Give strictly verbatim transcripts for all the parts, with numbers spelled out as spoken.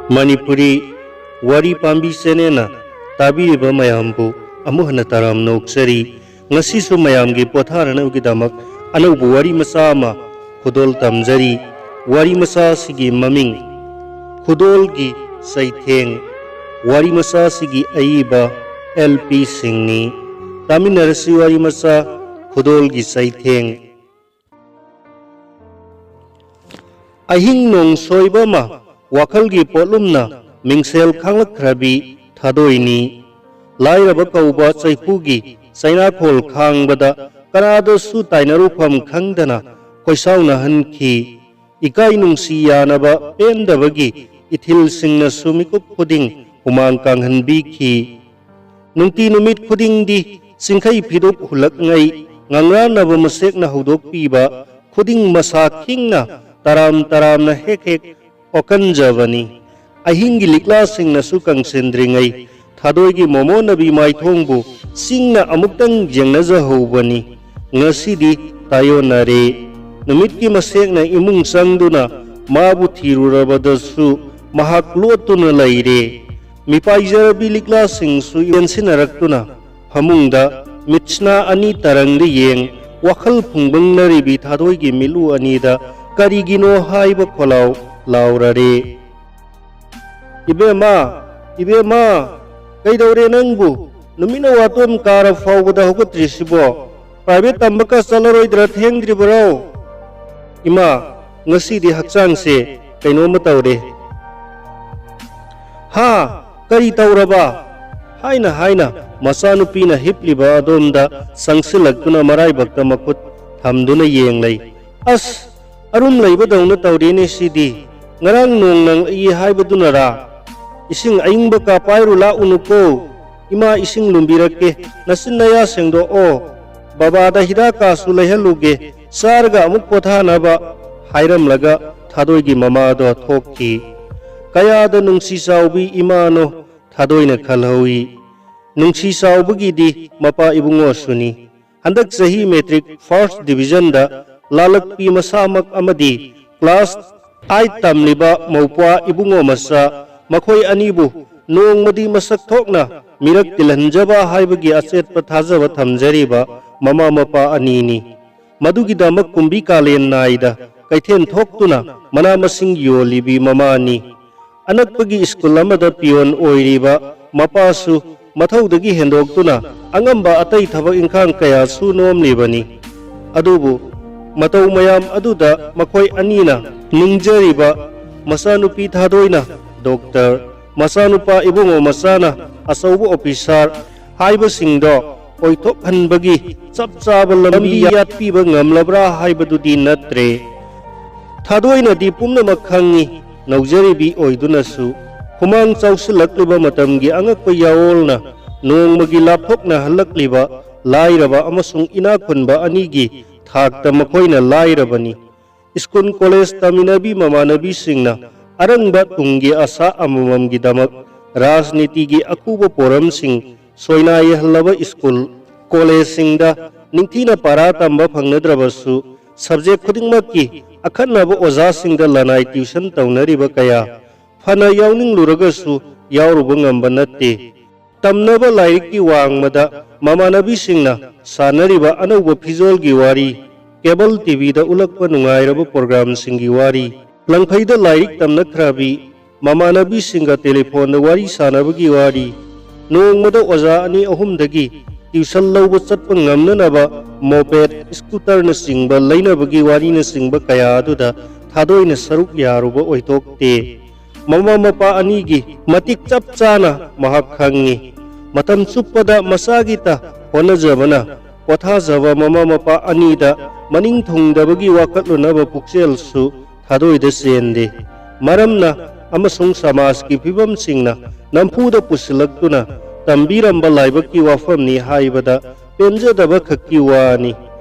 ꯃꯅꯤꯄꯨꯔꯤ ꯋꯥꯔꯤ ꯄꯥꯝꯕꯤ ꯆꯦꯅꯦꯜꯅ ꯇꯥꯕꯤꯔꯤꯕ ꯃꯌꯥꯝꯕꯨ ꯑꯃꯨꯛ ꯍꯟꯅ ꯇꯔꯥꯝꯅ ꯑꯣꯛꯆꯔꯤ꯫ ꯉꯁꯤꯁꯨ ꯃꯌꯥꯝꯒꯤ ꯄꯣꯊꯥꯅꯅꯕꯒꯤꯗꯃꯛ ꯑꯅꯧꯕ ꯋꯥꯔꯤ ꯃꯆꯥ ꯑꯃ ꯈꯨꯗꯣꯜ ꯇꯝꯖꯔꯤ꯫ ꯋꯥꯔꯤ ꯃꯆꯥ ꯑꯁꯤꯒꯤ ꯃꯃꯤꯡ ꯈꯨꯗꯣꯜꯒꯤ ꯆꯩꯊꯦꯡ꯫ ꯋꯥꯔꯤ ꯃꯆꯥ ꯑꯁꯤꯒꯤ ꯑꯏꯕ ꯑꯦꯜ ꯄꯤ ꯁꯤꯡꯅꯤ꯫ ꯇꯥꯃꯤꯟꯅꯔꯁꯤ ꯋꯥꯔꯤ ꯃꯆꯥ ꯈꯨꯗꯣꯜꯒꯤ ꯆꯩꯊꯦꯡ꯫ ꯑꯍꯤꯡ ꯅꯣꯡ ꯁꯣꯏꯕ ꯑꯃ ꯋꯥꯈꯜꯒꯤ ꯄꯣꯠꯂꯨꯝꯅ ꯃꯤꯡꯁꯦꯜ ꯈꯥꯡꯂꯛꯈ꯭ꯔꯕꯤ ꯊꯥꯗꯣꯏꯅꯤ꯫ ꯂꯥꯏꯔꯕ ꯀꯧꯕ ꯆꯩꯐꯨꯒꯤ ꯆꯩꯅꯥꯈꯣꯜ ꯈꯥꯡꯕꯗ ꯀꯅꯥꯗꯁꯨ ꯇꯥꯏꯅꯔꯨꯐꯝ ꯈꯪꯗꯅ ꯈꯣꯏꯁꯥꯎꯅꯍꯟꯈꯤ꯫ ꯏꯀꯥꯏ ꯅꯨꯡꯁꯤ ꯌꯥꯅꯕ ꯄꯦꯟꯗꯕꯒꯤ ꯏꯊꯤꯜꯁꯤꯡꯅꯁꯨ ꯃꯤꯀꯨꯞ ꯈꯨꯗꯤꯡ ꯍꯨꯃꯥꯡ ꯀꯥꯡꯍꯟꯕꯤꯈꯤ꯫ ꯅꯨꯡꯇꯤ ꯅꯨꯃꯤꯠ ꯈꯨꯗꯤꯡꯗꯤ ꯆꯤꯡꯈꯩ ꯐꯤꯗꯨꯞ ꯍꯨꯜꯂꯛꯉꯩ ꯉꯪꯔꯥꯟꯅꯕ ꯃꯁꯦꯛꯅ ꯍꯧꯗꯣꯛꯄꯤꯕ ꯈꯨꯗꯤꯡ ꯃꯁꯥ ꯈꯤꯡꯅ ꯇꯔꯥꯝ ꯇꯔꯥꯝꯅ ꯍꯦꯛ ꯍꯦꯛ ꯑꯣꯛꯀꯟꯖꯕꯅꯤ꯫ ꯑꯍꯤꯡꯒꯤ ꯂꯤꯛꯂꯥꯁꯤꯡꯅꯁꯨ ꯀꯪꯁꯤꯟꯗ꯭ꯔꯤꯉꯩ ꯊꯥꯗꯣꯏꯒꯤ ꯃꯣꯃꯣꯟꯅꯕꯤ ꯃꯥꯏꯊꯣꯡꯕꯨ ꯆꯤꯡꯅ ꯑꯃꯨꯛꯇꯪ ꯌꯦꯡꯅꯖꯍꯧꯕꯅꯤ꯫ ꯉꯁꯤꯗꯤ ꯇꯥꯏꯌꯣꯟꯅꯔꯦ꯫ ꯅꯨꯃꯤꯠꯀꯤ ꯃꯁꯦꯛꯅ ꯏꯃꯨꯡ ꯆꯪꯗꯨꯅ ꯃꯥꯕꯨ ꯊꯤꯔꯨꯔꯕꯗꯁꯨ ꯃꯍꯥꯛ ꯂꯣꯠꯇꯨꯅ ꯂꯩꯔꯦ꯫ ꯃꯤꯄꯥꯏꯖꯔꯕꯤ ꯂꯤꯛꯂꯥꯁꯤꯡꯁꯨ ꯌꯦꯟꯁꯤꯟꯅꯔꯛꯇꯨꯅ ꯐꯃꯨꯡꯗ ꯃꯤꯠꯁꯅꯥ ꯑꯅꯤ ꯇꯔꯪꯗ ꯌꯦꯡ ꯋꯥꯈꯜ ꯐꯨꯡꯕꯪꯅꯔꯤꯕꯤ ꯊꯥꯗꯣꯏꯒꯤ ꯃꯤꯠꯂꯨ ꯑꯅꯤꯗ ꯀꯔꯤꯒꯤꯅꯣ ꯍꯥꯏꯕ ꯈꯣꯜꯂꯥꯎ ꯂꯥꯎꯔꯔꯦ꯫ "ꯏꯕꯦꯝꯃ, ꯏꯕꯦꯝꯃ, ꯀꯩꯗꯧꯔꯦ ꯅꯪꯕꯨ? ꯅꯨꯃꯤꯠꯅ ꯋꯥꯇꯣꯟ ꯀꯥꯔ ꯐꯥꯎꯕꯗ ꯍꯧꯒꯠꯇ꯭ꯔꯤꯁꯤꯕꯣ? ꯄ꯭ꯔꯥꯏꯚꯦꯠ ꯇꯝꯕꯀ ꯆꯠꯂꯔꯣꯏꯗ꯭ꯔꯥ? ꯊꯦꯡꯗ꯭ꯔꯤꯕꯔꯣ?" "ꯏꯃꯥ, ꯉꯁꯤꯗꯤ ꯍꯛꯆꯥꯡꯁꯦ ꯀꯩꯅꯣꯝꯃ ꯇꯧꯔꯦ꯫" "ꯍꯥ? ꯀꯔꯤ ꯇꯧꯔꯕ?" ꯍꯥꯏꯅ ꯍꯥꯏꯅ ꯃꯆꯥꯅꯨꯄꯤꯅ ꯍꯤꯞꯂꯤꯕ ꯑꯗꯣꯝꯗ ꯆꯪꯁꯤꯜꯂꯛꯇꯨꯅ ꯃꯔꯥꯏꯕꯛꯇ ꯃꯈꯨꯠ ꯊꯝꯗꯨꯅ ꯌꯦꯡꯂꯩ꯫ "ꯑꯁ, ꯑꯔꯨꯝ ꯂꯩꯕꯗꯧꯅ ꯇꯧꯔꯦꯅꯦ ꯁꯤꯗꯤ꯫ ꯉꯔꯥꯡ ꯅꯣꯡ ꯅꯪꯂꯛꯏ ꯍꯥꯏꯕꯗꯨꯅꯔꯥ? ꯏꯁꯤꯡ ꯑꯏꯪꯕ ꯀꯥ ꯄꯥꯏꯔꯨ ꯂꯥꯛꯎꯅꯨꯀꯣ꯫ ꯏꯃꯥ ꯏꯁꯤꯡ ꯂꯨꯝꯕꯤꯔꯛꯀꯦ꯫ ꯅꯆꯤꯟ ꯅꯌꯥ ꯁꯦꯡꯗꯣꯛꯑꯣ꯫ ꯕꯕꯥꯗ ꯍꯤꯗꯥꯛ ꯀꯥꯁꯨ ꯂꯩꯍꯜꯂꯨꯒꯦ꯫ ꯆꯥꯔꯒ ꯑꯃꯨꯛ ꯄꯣꯊꯥꯅꯕ" ꯍꯥꯏꯔꯝꯂꯒ ꯊꯥꯗꯣꯏꯒꯤ ꯃꯃꯥꯗꯣ ꯊꯣꯛꯈꯤ꯫ ꯀꯌꯥꯗ ꯅꯨꯡꯁꯤ ꯆꯥꯎꯕꯤ ꯏꯃꯥꯅꯣ ꯊꯥꯗꯣꯏꯅ ꯈꯜꯍꯧꯏ꯫ ꯅꯨꯡꯁꯤ ꯆꯥꯎꯕꯒꯤꯗꯤ ꯃꯄꯥ ꯏꯕꯨꯡꯉꯣꯁꯨꯅꯤ꯫ ꯍꯟꯗꯛ ꯆꯍꯤ ꯃꯦꯇ꯭ꯔꯤꯛ ꯐꯥꯔꯁ ꯗꯤꯕꯤꯖꯟꯗ ꯂꯥꯜꯂꯛꯄꯤ ꯃꯁꯥꯃꯛ ꯑꯃꯗꯤ ꯀ꯭ꯂꯥꯁ ꯑꯥꯏꯠ ꯇꯝꯂꯤꯕ ꯃꯧꯄ꯭ꯋꯥ ꯏꯕꯨꯡꯉꯣ ꯃꯆꯥ ꯃꯈꯣꯏ ꯑꯅꯤꯕꯨ ꯅꯣꯡꯃꯗꯤ ꯃꯁꯛ ꯊꯣꯛꯅ ꯃꯤꯔꯛ ꯇꯤꯜꯍꯟꯖꯕ ꯍꯥꯏꯕꯒꯤ ꯑꯆꯦꯠꯄ ꯊꯥꯖꯕ ꯊꯝꯖꯔꯤꯕ ꯃꯃꯥ ꯃꯄꯥ ꯑꯅꯤꯅꯤ꯫ ꯃꯗꯨꯒꯤꯗꯃꯛ ꯀꯨꯝꯕꯤ ꯀꯥꯂꯦꯟ ꯅꯥꯏꯗ ꯀꯩꯊꯦꯜ ꯊꯣꯛꯇꯨꯅ ꯃꯅꯥ ꯃꯁꯤꯡ ꯌꯣꯜꯂꯤꯕꯤ ꯃꯃꯥꯅꯤ꯫ ꯑꯅꯛꯄꯒꯤ ꯁ꯭ꯀꯨꯜ ꯑꯃꯗ ꯄꯤꯌꯣꯟ ꯑꯣꯏꯔꯤꯕ ꯃꯄꯥꯁꯨ ꯃꯊꯧꯗꯒꯤ ꯍꯦꯟꯗꯣꯛꯇꯨꯅ ꯑꯉꯝꯕ ꯑꯇꯩ ꯊꯕꯛ ꯏꯪꯈꯥꯡ ꯀꯌꯥꯁꯨ ꯅꯣꯝꯂꯤꯕꯅꯤ꯫ ꯑꯗꯨꯕꯨ ꯃꯇꯧ ꯃꯌꯥꯝ ꯑꯗꯨꯗ ꯃꯈꯣꯏ ꯑꯅꯤꯅ ꯅꯤꯡꯖꯔꯤꯕ ꯃꯆꯥꯅꯨꯄꯤ ꯊꯥꯗꯣꯏꯅ ꯗꯣꯛꯇꯔ, ꯃꯆꯥꯅꯨꯄꯥ ꯏꯕꯨꯡꯉꯣ ꯃꯆꯥꯅ ꯑꯆꯧꯕ ꯑꯣꯐꯤꯁꯥꯔ ꯍꯥꯏꯕꯁꯤꯡꯗꯣ ꯑꯣꯏꯊꯣꯛꯍꯟꯕꯒꯤ ꯆꯞ ꯆꯥꯕ ꯂꯝꯕꯤ ꯌꯥꯠꯄꯤꯕ ꯉꯝꯂꯕ꯭ꯔꯥ ꯍꯥꯏꯕꯗꯨꯗꯤ ꯅꯠꯇ꯭ꯔꯦ꯫ ꯊꯥꯗꯣꯏꯅꯗꯤ ꯄꯨꯝꯅꯃꯛ ꯈꯪꯏ, ꯅꯧꯖꯔꯤꯕꯤ ꯑꯣꯏꯗꯨꯅꯁꯨ ꯍꯨꯃꯥꯡ ꯆꯥꯎꯁꯤꯜꯂꯛꯂꯤꯕ ꯃꯇꯝꯒꯤ ꯑꯉꯛꯄ ꯌꯥꯑꯣꯜꯅ ꯅꯣꯡꯃꯒꯤ ꯂꯥꯞꯊꯣꯛꯅꯍꯜꯂꯛꯂꯤꯕ ꯂꯥꯏꯔꯕ ꯑꯃꯁꯨꯡ ꯏꯅꯥꯛ ꯈꯨꯟꯕ ꯑꯅꯤꯒꯤ ꯊꯥꯛꯇ ꯃꯈꯣꯏꯅ ꯂꯥꯏꯔꯕꯅꯤ꯫ ꯁ꯭ꯀꯨꯜ ꯀꯣꯂꯦꯖ ꯇꯝꯃꯤꯟꯅꯕꯤ ꯃꯃꯥꯟꯅꯕꯤꯁꯤꯡꯅ ꯑꯔꯪꯕ ꯇꯨꯡꯒꯤ ꯑꯁꯥ ꯑꯃꯃꯝꯒꯤꯗꯃꯛ ꯔꯥꯖꯅꯤꯇꯤꯒꯤ ꯑꯀꯨꯕ ꯄꯣꯔꯝꯁꯤꯡ ꯁꯣꯏꯅꯥꯏꯍꯜꯂꯕ ꯁ꯭ꯀꯨꯜ ꯀꯣꯂꯦꯖꯁꯤꯡꯗ ꯅꯤꯡꯊꯤꯅ ꯄꯥꯔꯥ ꯇꯝꯕ ꯐꯪꯅꯗ꯭ꯔꯕꯁꯨ, ꯁꯕꯖꯦꯛ ꯈꯨꯗꯤꯡꯃꯛꯀꯤ ꯑꯈꯟꯅꯕ ꯑꯣꯖꯥꯁꯤꯡꯗ ꯂꯅꯥꯏ ꯇ꯭ꯌꯨꯁꯟ ꯇꯧꯅꯔꯤꯕ ꯀꯌꯥ ꯐꯅ ꯌꯥꯎꯅꯤꯡꯂꯨꯔꯒꯁꯨ ꯌꯥꯎꯔꯨꯕ ꯉꯝꯕ ꯅꯠꯇꯦ꯫ ꯇꯝꯅꯕ ꯂꯥꯏꯔꯤꯛꯀꯤ ꯋꯥꯡꯃꯗ ꯃꯃꯥꯟꯅꯕꯤꯁꯤꯡꯅ ꯁꯥꯟꯅꯔꯤꯕ ꯑꯅꯧꯕ ꯐꯤꯖꯣꯜꯒꯤ ꯋꯥꯔꯤ, ꯀꯦꯕꯜ ꯇꯤꯚꯤꯗ ꯎꯠꯂꯛꯄ ꯅꯨꯡꯉꯥꯏꯔꯕ ꯄ꯭ꯔꯣꯒ꯭ꯔꯥꯝꯁꯤꯡꯒꯤ ꯋꯥꯔꯤ, ꯂꯪꯐꯩꯗ ꯂꯥꯏꯔꯤꯛ ꯇꯝꯅꯈ꯭ꯔꯕꯤ ꯃꯃꯥꯟꯅꯕꯤꯁꯤꯡꯒ ꯇꯦꯂꯤꯐꯣꯟꯗ ꯋꯥꯔꯤ ꯁꯥꯟꯅꯕꯒꯤ ꯋꯥꯔꯤ, ꯅꯣꯡꯃꯗ ꯑꯣꯖꯥ ꯑꯅꯤ ꯑꯍꯨꯝꯗꯒꯤ ꯇ꯭ꯌꯨꯁꯟ ꯂꯧꯕ ꯆꯠꯄ ꯉꯝꯅꯅꯕ ꯃꯣꯄꯦꯗ, ꯁ꯭ꯀꯨꯇꯔꯅꯆꯤꯡꯕ ꯂꯩꯅꯕꯒꯤ ꯋꯥꯔꯤꯅꯆꯤꯡꯕ ꯀꯌꯥ ꯑꯗꯨꯗ ꯊꯥꯗꯣꯏꯅ ꯁꯔꯨꯛ ꯌꯥꯔꯨꯕ ꯑꯣꯏꯊꯣꯛꯇꯦ꯫ ꯃꯃꯥ ꯃꯄꯥ ꯑꯅꯤꯒꯤ ꯃꯇꯤꯛ ꯆꯞ ꯆꯥꯅ ꯃꯍꯥꯛ ꯈꯪꯏ꯫ ꯃꯇꯝ ꯆꯨꯞꯄꯗ ꯃꯆꯥꯒꯤꯇ ꯍꯣꯠꯅꯖꯕꯅ ꯄꯣꯊꯥꯖꯕ ꯃꯃꯥ ꯃꯄꯥ ꯑꯅꯤꯗ ꯃꯅꯤꯡ ꯊꯨꯡꯗꯕꯒꯤ ꯋꯥꯀꯠꯂꯨꯅꯕ ꯄꯨꯛꯆꯦꯜꯁꯨ ꯊꯥꯗꯣꯏꯗ ꯆꯦꯟꯗꯦ꯫ ꯃꯔꯝꯅ ꯑꯃꯁꯨꯡ ꯁꯃꯥꯖꯀꯤ ꯐꯤꯕꯝꯁꯤꯡꯅ ꯅꯝꯐꯨꯗ ꯄꯨꯁꯤꯜꯂꯛꯇꯨꯅ ꯇꯝꯕꯤꯔꯝꯕ ꯂꯥꯏꯕꯛꯀꯤ ꯋꯥꯐꯝꯅꯤ ꯍꯥꯏꯕꯗ ꯄꯦꯟꯖꯗꯕ ꯈꯛꯀꯤ ꯋꯥꯅꯤ꯫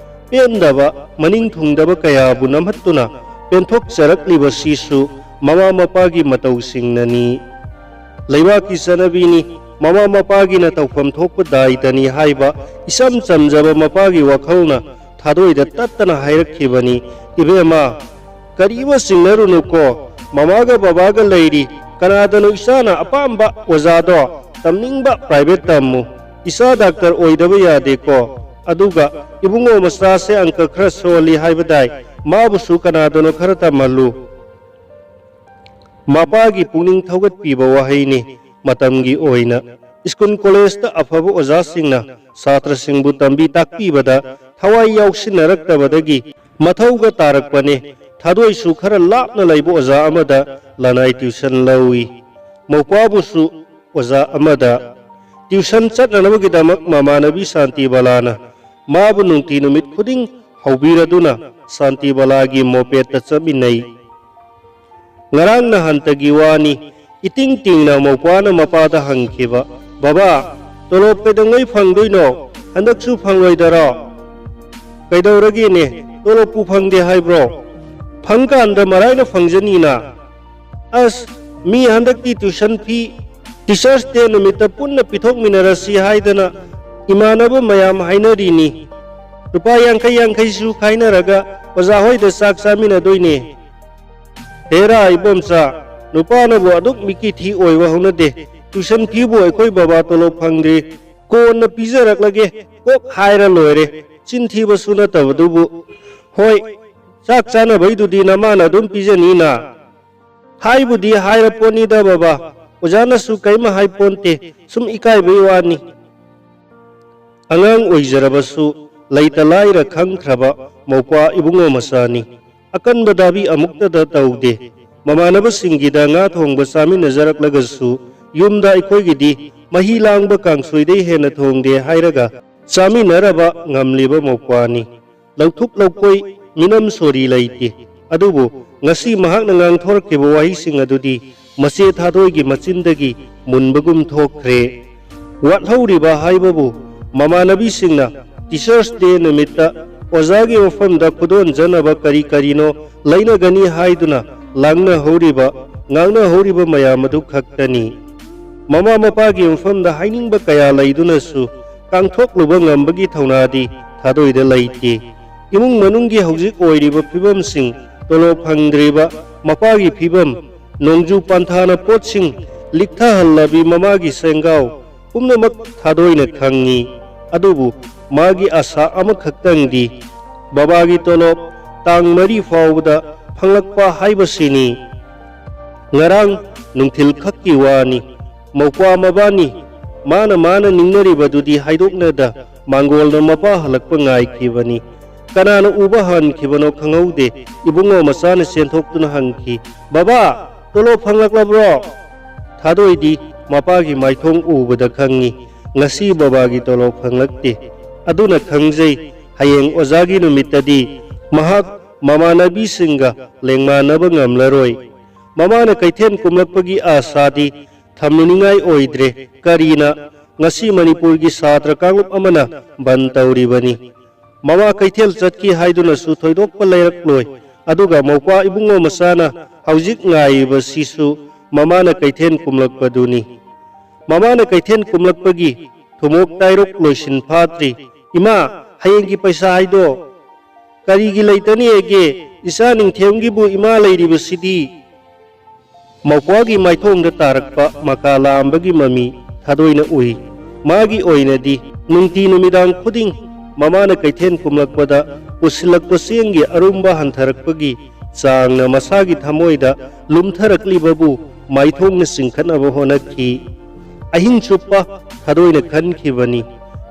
ꯄꯦꯟꯗꯕ, ꯃꯅꯤꯡ ꯊꯨꯡꯗꯕ ꯀꯌꯥꯕꯨ ꯅꯝꯍꯠꯇꯨꯅ ꯄꯦꯟꯊꯣꯛꯆꯔꯛꯂꯤꯕꯁꯤꯁꯨ ꯃꯃꯥ ꯃꯄꯥꯒꯤ ꯃꯇꯧꯁꯤꯡꯅꯅꯤ꯫ ꯂꯩꯕꯥꯛꯀꯤ ꯆꯠꯅꯕꯤꯅꯤ, ꯃꯃꯥ ꯃꯄꯥꯒꯤꯅ ꯇꯧꯐꯝ ꯊꯣꯛꯄ ꯗꯥꯏꯇꯅꯤ ꯍꯥꯏꯕ ꯏꯆꯝ ꯆꯝꯖꯕ ꯃꯄꯥꯒꯤ ꯋꯥꯈꯜꯅ ꯊꯥꯗꯣꯏꯗ ꯇꯠꯇꯅ ꯍꯥꯏꯔꯛꯈꯤꯕꯅꯤ, "ꯏꯕꯦꯝꯃ, ꯀꯔꯤ ꯑꯃ ꯆꯤꯡꯅꯔꯨꯅꯨꯀꯣ, ꯃꯃꯥꯒ ꯕꯕꯥꯒ ꯂꯩꯔꯤ, ꯀꯅꯥꯗꯅꯣ ꯏꯆꯥꯅ ꯑꯄꯥꯝꯕ ꯑꯣꯖꯥꯗꯣ ꯇꯝꯅꯤꯡꯕ private ꯇꯝꯃꯨ, ꯏꯆꯥ ꯗꯥꯛꯇꯔ ꯑꯣꯏꯗꯕ ꯌꯥꯗꯦꯀꯣ, ꯑꯗꯨꯒ ꯏꯕꯨꯡꯉꯣ ꯃꯆꯥꯁꯦ ꯑꯪꯀ ꯈꯔ ꯁꯣꯜꯂꯤ ꯍꯥꯏꯕꯗꯥꯏ, ꯃꯥꯕꯨꯁꯨ ꯀꯅꯥꯗꯅꯣ ꯈꯔ ꯇꯝꯍꯜꯂꯨ꯫ ꯃꯄꯥꯒꯤ ꯄꯨꯛꯅꯤꯡ ꯊꯧꯒꯠꯄꯤꯕ ꯋꯥꯍꯩꯅꯤ꯫ ꯃꯇꯝꯒꯤ ꯑꯣꯏꯅ ꯁ꯭ꯀꯨꯜ ꯀꯣꯂꯦꯖꯇ ꯑꯐꯕ ꯑꯣꯖꯥꯁꯤꯡꯅ ꯁꯥꯇ꯭ꯔꯁꯤꯡꯕꯨ ꯇꯝꯕꯤ ꯇꯥꯛꯄꯤꯕꯗ ꯊꯋꯥꯏ ꯌꯥꯎꯁꯤꯟꯅꯔꯛꯇꯕꯗꯒꯤ ꯃꯊꯧꯒ ꯇꯥꯔꯛꯄꯅꯦ꯫ ꯊꯥꯗꯣꯏꯁꯨ ꯈꯔ ꯂꯥꯞꯅ ꯂꯩꯕ ꯑꯣꯖꯥ ꯑꯃꯗ ꯂꯅꯥꯏ tuition ꯂꯧꯏ꯫ ꯃꯧꯄ꯭ꯋꯥꯕꯨꯁꯨ ꯑꯣꯖꯥ ꯑꯃꯗ tuition ꯆꯠꯅꯅꯕꯒꯤꯗꯃꯛ ꯃꯃꯥꯟꯅꯕꯤ ꯁꯥꯟꯇꯤꯕꯂꯥꯅ ꯃꯥꯕꯨ ꯅꯨꯡꯇꯤ ꯅꯨꯃꯤꯠ ꯈꯨꯗꯤꯡ ꯍꯧꯕꯤꯔꯗꯨꯅ ꯁꯥꯟꯇꯤꯕꯂꯥꯒꯤ mopedꯇ ꯆꯠꯃꯤꯟꯅꯩ꯫ ꯉꯔꯥꯡ ꯅꯍꯥꯟꯇꯒꯤ ꯋꯥꯅꯤ, ꯏꯇꯤꯡ ꯇꯤꯡꯅ ꯃꯧꯄ꯭ꯋꯥꯅ ꯃꯄꯥꯗ ꯍꯪꯈꯤꯕ, "ꯕꯕꯥ, ꯇꯣꯂꯣꯞ ꯀꯩꯗꯧꯉꯩ ꯐꯪꯗꯣꯏꯅꯣ? ꯍꯟꯗꯛꯁꯨ ꯐꯪꯂꯣꯏꯗꯔꯣ?" "ꯀꯩꯗꯧꯔꯒꯦꯅꯦ? ꯇꯣꯂꯣꯞꯄꯨ ꯐꯪꯗꯦ ꯍꯥꯏꯕ꯭ꯔꯣ? ꯐꯪꯀꯥꯟꯗ ꯃꯔꯥꯏꯅ ꯐꯪꯖꯅꯤꯅ꯫ ꯑꯁ, ꯃꯤ ꯍꯟꯗꯛꯇꯤ tuition fee Teachers' Day ꯅꯨꯃꯤꯠꯇ ꯄꯨꯟꯅ ꯄꯤꯊꯣꯛꯃꯤꯟꯅꯔꯁꯤ ꯍꯥꯏꯗꯅ ꯏꯃꯥꯟꯅꯕ ꯃꯌꯥꯝ ꯍꯥꯏꯅꯔꯤꯅꯤ꯫ ꯂꯨꯄꯥ ꯌꯥꯡꯈꯩ ꯌꯥꯡꯈꯩꯁꯨ ꯈꯥꯏꯅꯔꯒ ꯑꯣꯖꯥ ꯍꯣꯏꯗ ꯆꯥꯛ ꯆꯥꯃꯤꯟꯅꯗꯣꯏꯅꯦ꯫" "ꯍꯦꯔꯥ ꯏꯕꯣꯝꯆꯥ, ꯅꯨꯄꯥꯅꯕꯨ ꯑꯗꯨꯛ ꯃꯤꯀꯤ ꯊꯤ ꯑꯣꯏꯕ ꯍꯧꯅꯗꯦ꯫ Tuition feeꯕꯨ ꯑꯩꯈꯣꯏ ꯕꯕꯥ ꯇꯣꯂꯣꯞ ꯐꯪꯗ꯭ꯔꯤ, ꯀꯣꯟꯅ ꯄꯤꯖꯔꯛꯂꯒꯦ ꯀꯣꯛ ꯍꯥꯏꯔ ꯂꯣꯏꯔꯦ꯫ ꯆꯤꯟ ꯊꯤꯕꯁꯨ ꯅꯠꯇꯕꯗꯨꯕꯨ꯫ ꯍꯣꯏ, ꯆꯥꯛ ꯆꯥꯅꯕꯩꯗꯨꯗꯤ ꯅꯃꯥꯅ ꯑꯗꯨꯝ ꯄꯤꯖꯅꯤꯅ꯫" "ꯍꯥꯏꯕꯨꯗꯤ ꯍꯥꯏꯔꯄꯣꯠꯅꯤꯗ ꯕꯕꯥ, ꯑꯣꯖꯥꯅꯁꯨ ꯀꯩꯝ ꯍꯥꯏꯄꯣꯟꯇꯦ, ꯁꯨꯝ ꯏꯀꯥꯏꯕꯩ ꯋꯥꯅꯤ꯫" ꯑꯉꯥꯡ ꯑꯣꯏꯖꯔꯕꯁꯨ ꯂꯩꯇ ꯂꯥꯏꯔ ꯈꯪꯈ꯭ꯔꯕ ꯃꯧꯄ꯭ꯋꯥ ꯏꯕꯨꯡꯉꯣ ꯃꯆꯥꯅꯤ꯫ ꯑꯀꯟꯕ ꯗꯥꯕꯤ ꯑꯃꯨꯛꯇꯗ ꯇꯧꯗꯦ꯫ ꯃꯃꯥꯟꯅꯕꯁꯤꯡꯒꯤꯗ ꯉꯥ ꯊꯣꯡꯕ ꯆꯥꯃꯤꯟꯅꯖꯔꯛꯂꯒꯁꯨ ꯌꯨꯝꯗ ꯑꯩꯈꯣꯏꯒꯤꯗꯤ ꯃꯍꯤ ꯂꯥꯡꯕ ꯀꯥꯡꯁꯣꯏꯗꯩ ꯍꯦꯟꯅ ꯊꯣꯡꯗꯦ ꯍꯥꯏꯔꯒ ꯆꯥꯃꯤꯟꯅꯔꯕ ꯉꯝꯂꯤꯕ ꯃꯧꯄ꯭ꯋꯥꯅꯤ꯫ ꯂꯧꯊꯨꯞ ꯂꯧꯀꯣꯏ ꯃꯤꯅꯝ ꯁꯣꯔꯤ ꯂꯩꯇꯦ꯫ ꯑꯗꯨꯕꯨ ꯉꯁꯤ ꯃꯍꯥꯛꯅ ꯉꯥꯡꯊꯣꯔꯛꯈꯤꯕ ꯋꯥꯍꯩꯁꯤꯡ ꯑꯗꯨꯗꯤ ꯃꯆꯦ ꯊꯥꯗꯣꯏꯒꯤ ꯃꯆꯤꯟꯗꯒꯤ ꯃꯨꯟꯕꯒꯨꯝ ꯊꯣꯛꯈ꯭ꯔꯦ꯫ ꯋꯥꯠꯍꯧꯔꯤꯕ ꯍꯥꯏꯕꯕꯨ ꯃꯃꯥꯟꯅꯕꯤꯁꯤꯡꯅ Teachers' Day ꯅꯨꯃꯤꯠꯇ ꯑꯣꯖꯥꯒꯤ ꯃꯐꯝꯗ ꯈꯨꯗꯣꯟꯖꯅꯕ ꯀꯔꯤ ꯀꯔꯤꯅꯣ ꯂꯩꯅꯒꯅꯤ ꯍꯥꯏꯗꯨꯅ ꯂꯥꯡꯅꯍꯧꯔꯤꯕ, ꯉꯥꯡꯅꯍꯧꯔꯤꯕ ꯃꯌꯥꯝ ꯑꯗꯨ ꯈꯛꯇꯅꯤ꯫ ꯃꯃꯥ ꯃꯄꯥꯒꯤ ꯃꯐꯝꯗ ꯍꯥꯏꯅꯤꯡꯕ ꯀꯌꯥ ꯂꯩꯗꯨꯅꯁꯨ ꯀꯥꯡꯊꯣꯛꯂꯨꯕ ꯉꯝꯕꯒꯤ ꯊꯧꯅꯥꯗꯤ ꯊꯥꯗꯣꯏꯗ ꯂꯩꯇꯦ꯫ ꯏꯃꯨꯡ ꯃꯅꯨꯡꯒꯤ ꯍꯧꯖꯤꯛ ꯑꯣꯏꯔꯤꯕ ꯐꯤꯕꯝꯁꯤꯡ ꯇꯣꯂꯣꯞ ꯐꯪꯗ꯭ꯔꯤꯕ ꯃꯄꯥꯒꯤ ꯐꯤꯕꯝ, ꯅꯣꯡꯖꯨ ꯄꯟꯊꯥꯅ ꯄꯣꯠꯁꯤꯡ ꯂꯤꯛꯊꯍꯜꯂꯕꯤ ꯃꯃꯥꯒꯤ ꯁꯦꯡꯒꯥꯎ ꯄꯨꯝꯅꯃꯛ ꯊꯥꯗꯣꯏꯅ ꯈꯪꯉꯤ꯫ ꯑꯗꯨꯕꯨ ꯃꯥꯒꯤ ꯑꯁꯥ ꯑꯃꯈꯛꯇꯪꯗꯤ ꯕꯕꯥꯒꯤ ꯇꯣꯂꯣꯞ ꯇꯥꯡ ꯃꯔꯤ ꯐꯥꯎꯕꯗ ꯐꯪꯂꯛꯄ ꯍꯥꯏꯕꯁꯤꯅꯤ꯫ ꯉꯔꯥꯡ ꯅꯨꯡꯊꯤꯜ ꯈꯛꯀꯤ ꯋꯥꯅꯤ꯫ ꯃꯧꯄ꯭ꯋꯥ ꯃꯕꯥꯅꯤ ꯃꯥꯅ ꯃꯥꯅ ꯅꯤꯡꯅꯔꯤꯕꯗꯨꯗꯤ ꯍꯥꯏꯗꯣꯛꯅꯗ ꯃꯥꯡꯒꯣꯜꯗ ꯃꯄꯥ ꯍꯜꯂꯛꯄ ꯉꯥꯏꯈꯤꯕꯅꯤ꯫ ꯀꯅꯥꯅ ꯎꯕ ꯍꯟꯈꯤꯕꯅꯣ ꯈꯪꯍꯧꯗꯦ꯫ ꯏꯕꯨꯡꯉꯣ ꯃꯆꯥꯅ ꯆꯦꯟꯊꯣꯛꯇꯨꯅ ꯍꯪꯈꯤ, "ꯕꯕꯥ, ꯇꯣꯂꯣꯞ ꯐꯪꯂꯛꯂꯕ꯭ꯔꯣ?" ꯊꯥꯗꯣꯏꯗꯤ ꯃꯄꯥꯒꯤ ꯃꯥꯏꯊꯣꯡ ꯎꯕꯗ ꯈꯪꯉꯤ, ꯉꯁꯤ ꯕꯕꯥꯒꯤ ꯇꯣꯂꯣꯞ ꯐꯪꯂꯛꯇꯦ꯫ ꯑꯗꯨꯅ ꯈꯪꯖꯩ, ꯍꯌꯦꯡ ꯑꯣꯖꯥꯒꯤ ꯅꯨꯃꯤꯠꯇꯗꯤ ꯃꯍꯥꯛ ꯃꯃꯥꯟꯅꯕꯤꯁꯤꯡꯒ ꯂꯦꯡꯃꯥꯟꯅꯕ ꯉꯝꯂꯔꯣꯏ꯫ ꯃꯃꯥꯅ ꯀꯩꯊꯦꯜ ꯀꯨꯝꯂꯛꯄꯒꯤ ꯑꯥꯁꯥꯗꯤ ꯊꯝꯅꯅꯤꯡꯉꯥꯏ ꯑꯣꯏꯗ꯭ꯔꯦ꯫ ꯀꯔꯤꯅ ꯉꯁꯤ ꯃꯅꯤꯄꯨꯔꯒꯤ ꯁꯥꯇ꯭ꯔ ꯀꯥꯡꯂꯨꯞ ꯑꯃꯅ ꯕꯟ ꯇꯧꯔꯤꯕꯅꯤ꯫ ꯃꯃꯥ ꯀꯩꯊꯦꯜ ꯆꯠꯈꯤ ꯍꯥꯏꯗꯨꯅꯁꯨ ꯊꯣꯏꯗꯣꯛꯄ ꯂꯩꯔꯛꯂꯣꯏ꯫ ꯑꯗꯨꯒ ꯃꯧꯄ꯭ꯋꯥ ꯏꯕꯨꯡꯉꯣ ꯃꯆꯥꯅ ꯍꯧꯖꯤꯛ ꯉꯥꯏꯔꯤꯕꯁꯤꯁꯨ ꯃꯃꯥꯅ ꯀꯩꯊꯦꯜ ꯀꯨꯝꯂꯛꯄꯗꯨꯅꯤ꯫ ꯃꯃꯥꯅ ꯀꯩꯊꯦꯜ ꯀꯨꯝꯂꯛꯄꯒꯤ ꯊꯨꯃꯣꯛ ꯇꯥꯏꯔꯣꯛ ꯂꯣꯏꯁꯤꯟ ꯐꯥꯗ꯭ꯔꯤ꯫ "ꯏꯃꯥ, ꯍꯌꯦꯡꯒꯤ ꯄꯩꯁꯥ ꯍꯥꯏꯗꯣ ꯀꯔꯤꯒꯤ ꯂꯩꯇꯅꯤꯑꯦꯒꯦ? ꯏꯆꯥ ꯅꯤꯡꯊꯦꯝꯒꯤꯕꯨ ꯏꯃꯥ ꯂꯩꯔꯤꯕꯁꯤꯗꯤ?" ꯃꯧꯄ꯭ꯋꯥꯒꯤ ꯃꯥꯏꯊꯣꯡꯗ ꯇꯥꯔꯛꯄ ꯃꯀꯥ ꯂꯥꯝꯕꯒꯤ ꯃꯃꯤ ꯊꯥꯗꯣꯏꯅ ꯎꯏ꯫ ꯃꯥꯒꯤ ꯑꯣꯏꯅꯗꯤ ꯅꯨꯡꯇꯤ ꯅꯨꯃꯤꯗꯥꯡ ꯈꯨꯗꯤꯡ ꯃꯃꯥꯅ ꯀꯩꯊꯦꯜ ꯀꯨꯝꯂꯛꯄꯗ ꯄꯨꯁꯤꯜꯂꯛꯄ ꯆꯦꯡꯒꯤ ꯑꯔꯨꯝꯕ ꯍꯟꯊꯔꯛꯄꯒꯤ ꯆꯥꯡꯅ ꯃꯁꯥꯒꯤ ꯊꯃꯣꯏꯗ ꯂꯨꯝꯊꯔꯛꯂꯤꯕꯕꯨ ꯃꯥꯏꯊꯣꯡꯅ ꯆꯤꯡꯈꯠꯅꯕ ꯍꯣꯠꯅꯈꯤ꯫ ꯑꯍꯤꯡ ꯆꯨꯞꯄ ꯊꯥꯗꯣꯏꯅ ꯈꯟꯈꯤꯕꯅꯤ꯫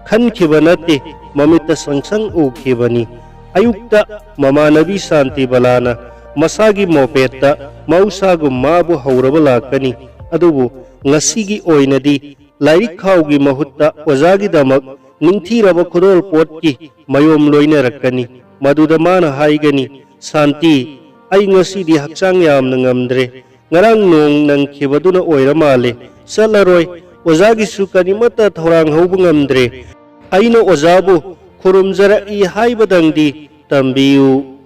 ꯈꯟꯈꯤꯕ ꯅꯠꯇꯦ, ꯃꯃꯤꯠꯇ ꯁꯪꯁꯪ ꯎꯈꯤꯕꯅꯤ꯫ ꯑꯌꯨꯛꯇ ꯃꯃꯥꯟꯅꯕꯤ ꯁꯥꯟꯇꯤꯕꯂꯥꯅ ꯃꯁꯥꯒꯤ ꯃꯣꯄꯦꯠꯇ ꯃꯍꯧꯁꯥꯒꯨꯝ ꯃꯥꯕꯨ ꯍꯧꯔꯕ ꯂꯥꯛꯀꯅꯤ꯫ ꯑꯗꯨꯕꯨ ꯉꯁꯤꯒꯤ ꯑꯣꯏꯅꯗꯤ ꯂꯥꯏꯔꯤꯛ ꯈꯥꯎꯒꯤ ꯃꯍꯨꯠꯇ ꯑꯣꯖꯥꯒꯤꯗꯃꯛ ꯅꯤꯡꯊꯤꯔꯕ ꯈꯨꯗꯣꯜ ꯄꯣꯠꯀꯤ ꯃꯌꯣꯝ ꯂꯣꯏꯅꯔꯛꯀꯅꯤ꯫ ꯃꯗꯨꯗ ꯃꯥꯅ ꯍꯥꯏꯒꯅꯤ, "ꯁꯥꯟꯇꯤ, ꯑꯩ ꯉꯁꯤꯗꯤ ꯍꯛꯆꯥꯡ ꯌꯥꯝꯅ ꯉꯝꯗ꯭ꯔꯦ꯫ ꯉꯔꯥꯡ ꯅꯣꯡ ꯅꯪꯈꯤꯕꯗꯨꯅ ꯑꯣꯏꯔ ꯃꯥꯜꯂꯦ꯫ ꯆꯠꯂꯔꯣꯏ꯫ ꯑꯣꯖꯥꯒꯤꯁꯨ ꯀꯔꯤꯃꯠꯇ ꯊꯧꯔꯥꯡ ꯍꯧꯕ ꯉꯝꯗ꯭ꯔꯦ꯫ ꯑꯩꯅ ꯑꯣꯖꯥꯕꯨ ꯈꯨꯔꯨꯝꯖꯔꯛꯏ ꯍꯥꯏꯕꯗꯪꯗꯤ ꯇꯝꯕꯤꯌꯨ"꯫